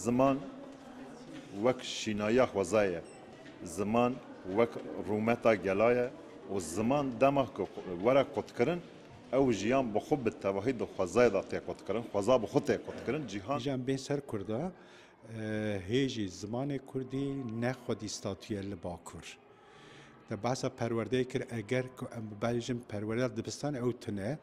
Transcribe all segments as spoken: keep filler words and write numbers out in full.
Ziman wek şînayiya xwezayê ye. Ziman wek rûmeta gela ye û ziman dema ku were qutkirin, ew jiyan bi xwe bi tevahî di xwezayê de tê qutkirin, xweza bi xwe tê qutkirin, cîhan. Îjan bên ser Kurda, e, hê jî zimanê Kurdî ne xwedî statûye li Bakur. Te behsa perwerdeyê kir, eger ku em bibêjin perwerdeya dibistan ew tune,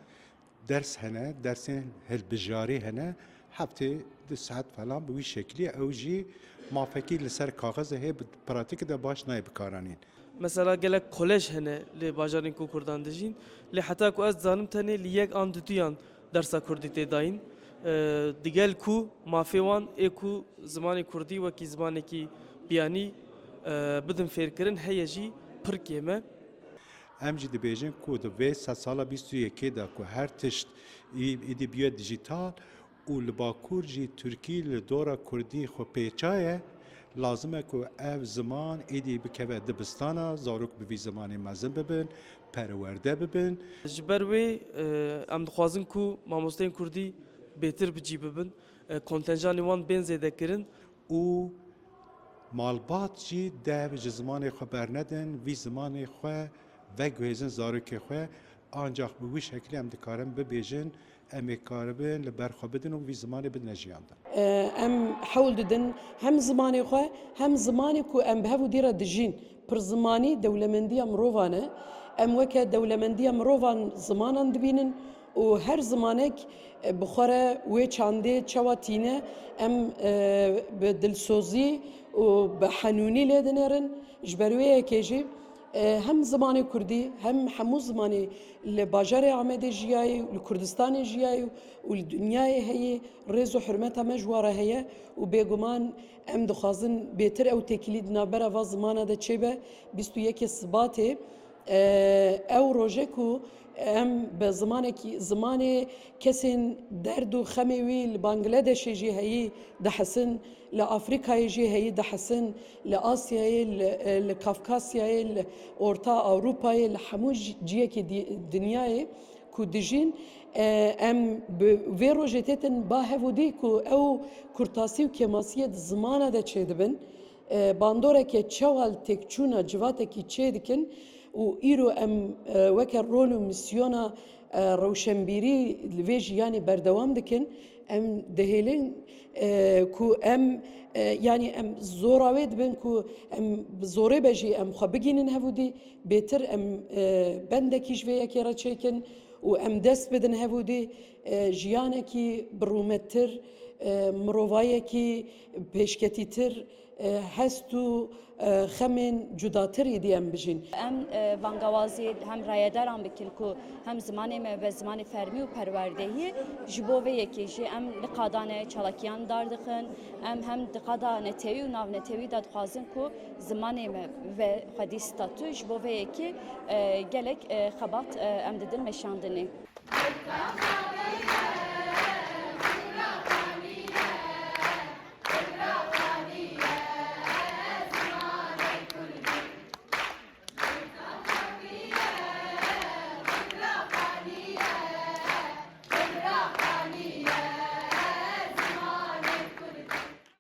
ders hene, dersên hilbijarî hene, heftê du saet falan bi wî şeklî, ew jî mafekî li ser kaxizê heye, bi pratîkê de baş nayê bikaranîn. Mesela gelek kolej hene li bajarên ku Kurdan dijîn, lê heta ku ez dizanim tenê li yek an duduyan dersa Kurdî tê dayîn. E, digel ku mafê wan ê ku zimanê Kurdî wekî zimanekî biyanî, e, bidin fêrkirin heye jî pir kêm e. Em jî dibêjin ku di vê sedsala bîst û yekê de ku her tişt î-, îdî bûye dijîtal û li Bakur jî Tirkî li dora Kurdî xwe pêçaye, lazim e ku ev ziman îdî bikeve dibistana, zarok bi vî zimanê mezin bibin, perwerde bibin. Ji ber wê, e, em dixwazin ku mamosteyên Kurdî bêtir bi cî bibin, e, kontenjanê wan bên zêdekirin. Û malbat jî dev ji zimanê xwe bernedin, vî zimanê xwe veguhêzin zarokê xwe, ancax bi wî şeklî em dikarin bibêjin, em ê karibin li ber xwe bidin û vî zimanê bidine jiyandin. Em hewl didin hem zimanê xwe hem zimanê ku em bi hev û dî re dijîn. Pirzimanî dewlemendiya mirovan e. Em weke dewlemendiya mirovan zimanan dibînin û her zimanek, e, bi xwe re wê çandê çawa tîne, em, e, bi dilsozî û bi henûnî lê dinêrin. Ji ber wê yekê jî, e, hem zimanê kurdî hem hemû zimanê li bajarê Amedê jiyayê û li Kurdistanê jiyayê û li dinyayê heyê, rêz û hurmeta me ji wan re heye û bêguman em dixwazin bêtir ew têkilî di navbera va zimana de çêbe. Bîst û yekê Sibatê, e, ew roje ku em bi zimanekî, zimanê kesên derd û xemê wî li Bangladeşê jî heyî dihesin, li Afrîkayê jî heyî dihesin, li Asyayê, li, li Kafkasyayê, li Orta Ewropayê, li hemû ji-, ciyekê di-, dinyayê ku dijîn, e, em bi vê rojê têtin ba hev û dî ku ew kurtasî û kêmasiyê di zimana de çêdibin, e, bandoreke çawa li têkçûna civatekî çêdikin û îro em, e, weke rol û misyona, e, rewşenbîrî li vê jiyanê berdewam dikin. Em dihêlin, e, ku em, e, yanî em zora wê dibin ku em bi zorê be jî em xwe bigihînin hev û dî, bêtir em, e, bendekî ji vê yekê re çêkin û em dest bidin hev û dî, e, jiyanekî bi rûmettir, e, mirovayekî pêşketîtir, e, hest û, e, xemên cudatir êdî em bijîn. Em, e, bangawazî hem rayedaran bikin ku hem zimanê me be zimanê fermî û perwerdehî, ji bo vê yekê jî em li qada ne çalakiyan dardixin, em hem di qada netewî û navnetewî de dixwazin ku zimanê me ve xwedî statû, ji bo vê yekê, e, gelek, e, xebat, e, em didin meşandinê.